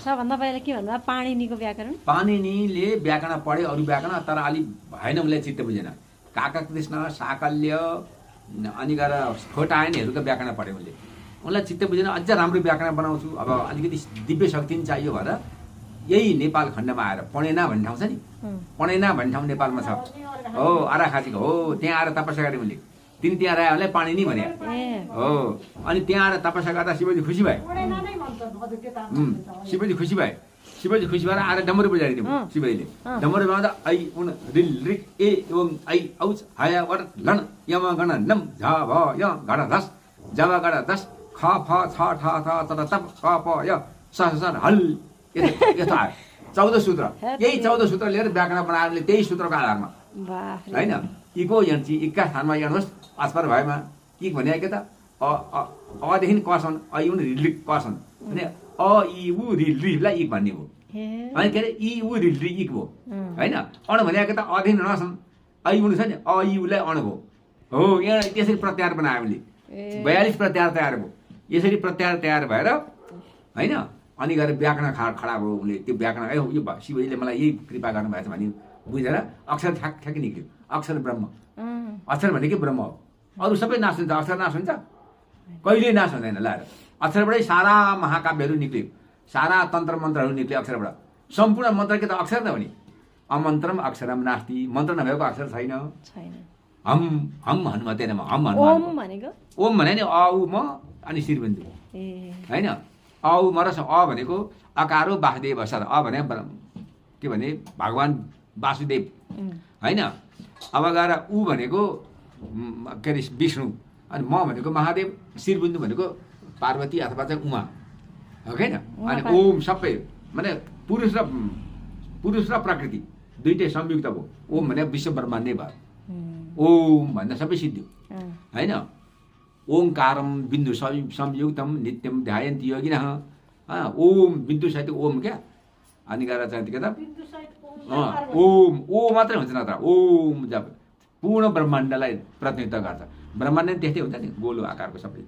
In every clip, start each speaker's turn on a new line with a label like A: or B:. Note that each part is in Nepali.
A: सबभन्दा पहिला के भन्नुभयो पाणिनीको व्याकरण
B: पाणिनीले व्याकरण पढे अरू व्याकरण तर अलि भएन उसलाई चित्त बुझेन काककृष्ण साकल्य अनि गएर छोटायनहरूको व्याकरण पढे उनलाई चित्त बुझेन अझ राम्रो व्याकरण बनाउँछु अब अलिकति दिव्य शक्ति पनि चाहियो भएर यही नेपाल खण्डमा आएर पणेना भन्ने ठाउँ छ नि पणेना भन्ने ठाउँ नेपालमा छ हो आराखाँचीको हो त्यहाँ आएर तपस्या गरे उनले तिनी त्यहाँ आएलाई पाणिनी भने हो अनि त्यहाँ आएर तपस्या गर्दा शिवजी खुसी भए शिवजी खुसी भए शिवजी खुसी भएर आएर डमरू बजाइदिनु शिवजीले डमरू बजाउँदा ऐ उन रिल रिक ए ओम ऐ औच हया वर लन यम गण नम झ भ य गण धस जब गण धस ख फ छ ठ थ त तप क प य स स हल यस्तो आयो 14 सूत्र यही 14 सूत्र लिएर व्याकरण बनाएर त्यही सूत्रको आधारमा हैन इको यन्ची इक्का स्थानमा हेर्नुहोस् अस्पर भएमा के भने के त अदेखि कसन अयुन रिलिक कसन अनि अ इ उ रिललाई इक भन्ने हो अनि के अरे इ उ रिलि इक हो हैन अण भनेको त अदेखि नसन अयुन छ नि अ इ उलाई अण हो यहाँ त्यसरी प्रत्याहार बनायो हामीले 42 प्रत्याहार तयार भयो यसरी प्रत्याहार तयार भएर हैन अनि गएर व्याकरण खडा भयो उसले त्यो व्याकरण यो शिवजीले मलाई यही कृपा गर्नुभएछ भने बुझेर अक्षर ठ्याक ठ्याक निक्ल्यो अक्षर ब्रह्म अक्षर भनेकै ब्रह्म हो अरू सबै नाश हुन्छ अक्षर नाश हुन्छ कहिले नाश हुँदैन ल अक्षरबाटै सारा महाकाव्यहरू निक्ल्यो सारा तन्त्र मन्त्रहरू निक्ल्यो अक्षरबाट सम्पूर्ण मन्त्र के त अक्षर त हो नि अमन्त्रम अक्षरम नास्ति मन्त्र नभएको अक्षर छैन हम हम हनुमते नम हम हनुमान
A: ओम भनेको
B: ओम भने नि अ उ म अनि शिरबिन्दु हैन अ उ म र अ भनेको अकारो वासुदेव सर अ भने के भने भगवान वासुदेव हैन अब गएर उ भनेको के अरे विष्णु अनि म भनेको महादेव शिरबिन्दु भनेको पार्वती अथवा चाहिँ उमा हो कि अनि ओम सबै माने पुरुष र प्रकृति दुईटै संयुक्त भयो ओम भने विश्व ब्रह्माण्ड भयो ओम भन्दा सबै सिद्धियो हैन ओंकारम बिन्दु संयुक्तम नित्यम ध्यायन्ति योगिनः ओम बिन्दु सहित ओम क्या अनि गएर चाहिँ के त ओम ओ मात्रै हुन्छ नत्र ओम जब पूर्ण ब्रह्माण्डलाई प्रतिनिधित्व गर्छ ब्रह्माण्ड नि त्यस्तै हुन्छ नि गोलो आकारको सबै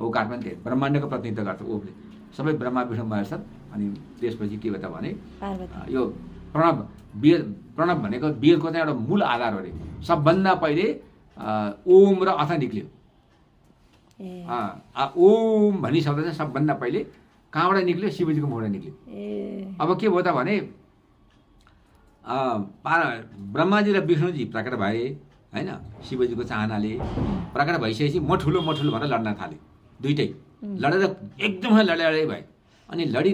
B: औकार पनि त्यही ब्रह्माण्डको प्रतिनिधित्व गर्छ ओमले सबै ब्रह्मा विष्णु महेश अनि त्यसपछि के भयो भने यो प्रणव भनेको वेदको चाहिँ एउटा मूल आधार हो अरे सबभन्दा पहिले ओम र अथ निक्ल्यो ओम भन्ने शब्द चाहिँ सबभन्दा पहिले कहाँबाट निक्ल्यो शिवजीको मुखबाट निक्ल्यो अब के भयो त भने ब्रह्माजी र विष्णुजी प्रकट भए हैन शिवजीको चाहनाले प्रकट भइसकेपछि म ठुलो भनेर लड्न थाले दुईटै लडेर एकदमै लडाइ भए अनि लडी